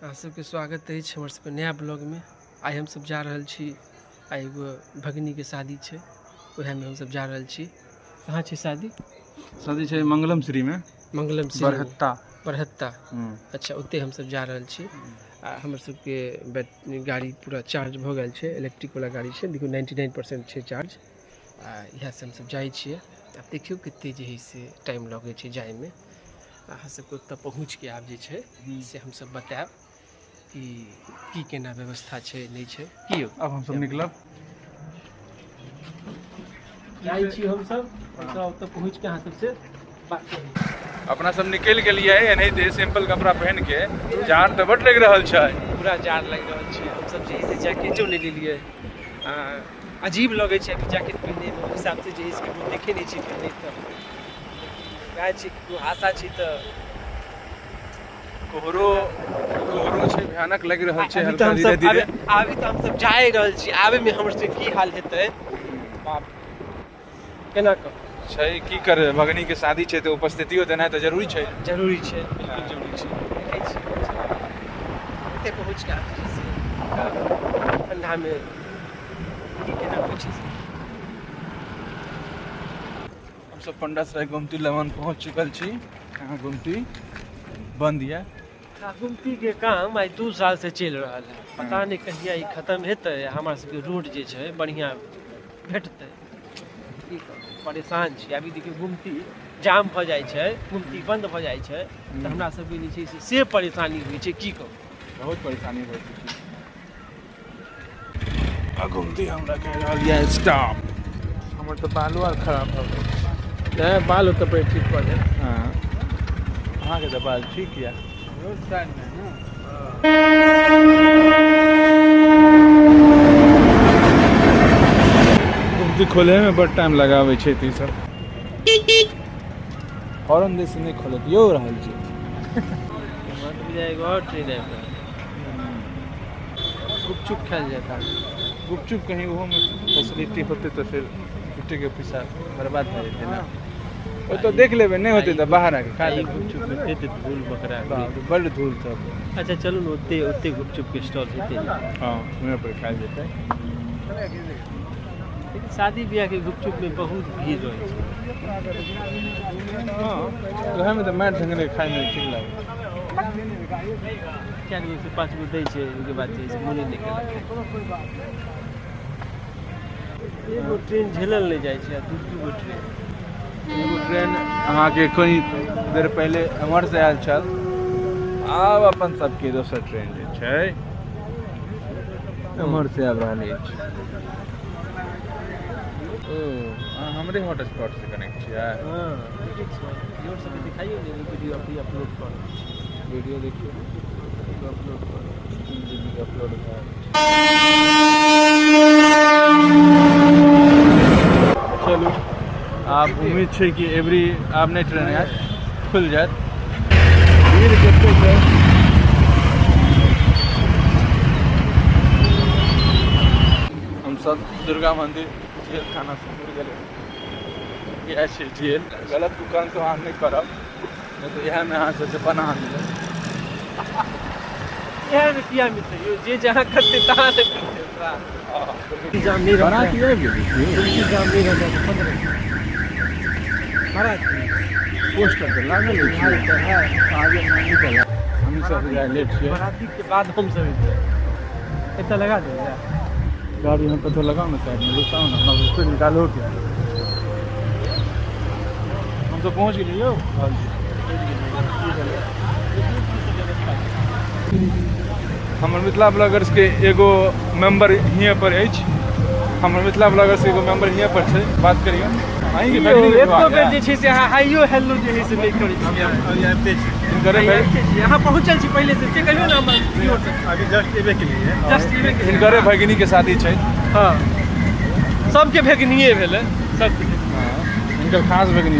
अहाँ सबके स्वागत अछि हमर सबके नया ब्लॉगमे। आइ हमसब जा रहल छी, आइ एगो भगिनीके शादी छै, उएहमे हमसब जा रहल छी। कहाँ छै शादी? शादी छै मंगलम श्रीमे। मंगलम श्री बरहत्ता। बरहत्ता, अच्छा, ओतहि हमसब जा रहल छी। आ हमर सबके गाड़ी पूरा चार्ज भऽ गेल छै, इलेक्ट्रिकवला गाड़ी छै, देखियौ 99% छै चार्ज। आ इएहसँ हमसब जाइ छियै। आब देखियौ कते जे हइ से टाइम लगै छै जाइमे। अहाँ सबके ओतऽ पहुँचके आब जे छै से हमसब बतायब कि की केना व्यवस्था छै नहि छै। की यौ? आब हमसब निकलब, जाइ छी हमसब ओतऽ पहुँचके अहाँ सबसे बात करी। अपना सब निकलि गेलियै एनाहिते सिंपल कपड़ा पहिन के। जाड़ तऽ बड लागि रहल छै, पूरा जाड़ लागि रहल छै। हमसब जे है से जैकेटो नहि लेलियै। अजीब लगै छै अभी जैकेट पहिनैमे, ओहि हिसाबसँ जे है से ककरो देखै नहि छियै पहिनैत, तऽ वएह छै, ककरो आशा छै तऽ कोहरो कोहरो छै, भयानक लागि रहल छै। अभी हल्का तऽ धीरे हमसब धीरे अभी तऽ हमसब जा रहल छी। आबैमे हमर सबके की हाल हेतै बाप, केना कऽ छै, की करबै, भगनी के शादी छै तऽ उपस्थितियो देनाइ तऽ जरूरी छै। जरूरी छै, बिल्कुल जरूरी छै। देखै छी ओतऽ पहुँच कऽ आब जे छै से ठण्डामे की केना होइ छै से। हमसब पंडासराय गोमती लवन पहुँच चुकल छी। यहाँ गोमती बंद यऽ। गुमतीके काम आइ 2 साल से चलि रहल है, पता नहि कहिया ई खत्म हेतै, हमरा सबके रोड जे छै बढ़िआँ भेटतै। की कहू, परेशान छी। अभी देखियौ गुमती जाम भऽ जाइ छै, गुमती बन्द भऽ जाइ छै तऽ हमरा सबके जे छै से परेशानी होइ छै। की कहू, बहुत परेशानी होइ छै। आ गोमती हमरा कहि रहल यऽ स्टॉप। हमर तऽ बालो आर खराब भऽ गेल। नहि, बाल ओतऽ पर ठीक कऽ देब। हँ, अहाँके तऽ बाल ठीक यऽ। रोड साइड मे ने गुमती खोलैमे बड टाइम लगाबै छै, तऽ ई सब हॉर्न दै से नहि खोलत यौ रहल छै। हमरा तऽ बुझाइए एगो आओर ट्रेन आबि रहल। गुपचुप खायल जायत आब। गुपचुप कहीं ओहोमे फैसिलिटी होतै तऽ फेर छुट्टीके पैसा बर्बाद भए जेतै ने। ओतऽ देख लेबै, नहि होतै तऽ बाहर आके खा ई लेबै। गुपचुप में एते धूल बकरा। बाप रे, बड्ड धूल सब। अच्छा चलू ने, ओते ओते गुपचुप के स्टॉल हेतै ने। हँ, हुएँ पर खायल जेतै। लेकिन शादी ब्याह के गुपचुप में बहुत भीड़ रहै छै। हँ, उएहमे तऽ मारि झंगड़े खायमे ठीक लागै छै। 4 गो से 5 गो दै छै, ओहिके बाद जे है से मोने नहि केलक खायके। एगो ट्रेन झेलल नहि जाइ छै आ 2 2 गो ट्रेन। एगो ट्रेन अहाँके कनी देर पहिले एम्हर से आयल छल, आब अपन सबके दोसर ट्रेन जे छै एम्हर से आबि रहल अछि। ओ अहाँ हमरे हॉटस्पॉट से कनेक्ट छियै? हँ, देखै छियै, व्यूअर सबके दिखाइयो ने। एगो वीडियो अभी अपलोड कऽ रहल छी। वीडियो देखियौ। एगो अपलोड कऽ रहल छी। 3 GB के अपलोड भए गेल। चलू, आब उम्मीद छै कि एवरी आब नहि ट्रेन आयत, खुलि जायत। भीड़ कते छै। हमसब दुर्गा मंदिर जेल थाना से घुरि गेलै। इएह छै जेल। गलत दुकान से अहाँ नहि करब, नहि तऽ इएहमे अहाँ सबके पनाह मिलत। इएह मे किया मिलतै यौ? जे जहाँ करतै तहाँ ने मिलतै ओकरा। जाम नहि रहतै। बाराती आबि गेलै की? जाम नहि रहतै तऽ 15 बाराती पोस्टर तऽ लागल अछि। तऽ है। आगे निकल, हमही सब बुझाइ लेट छियै। बाराती के बाद हम सब एबै। एतऽ लगा देबै गाड़ी। यहाँ कतौ लगाउ ने, साइडमे घुसाउ ने, हमरा फिर निकालो के। हम तऽ पहुँच गेलियै यौ। हमर मिथिला ब्लॉगर्स के एगो मेंबर हियाँ पर अछि। हमर मिथिला ब्लॉगर्स के एगो मेंबर हियाँ पर छै, बात करियौ अहींके भगिनी के एको विवाह बेर यऽ? जे छै से अहाँ हाइयो हेलो जे है से नहि करै छियै। हिनकरे अहाँ पहुँचल छी पहिले से कहियौ ने हमर व्यूअर सब। अभी जस्ट एबे के लिए। जस्ट एबे केलियै। हिनकरे भगिनी के शादी छै। हँ, सबके भगिनिये भेलै, सबके। हिनकर खास भगिनी।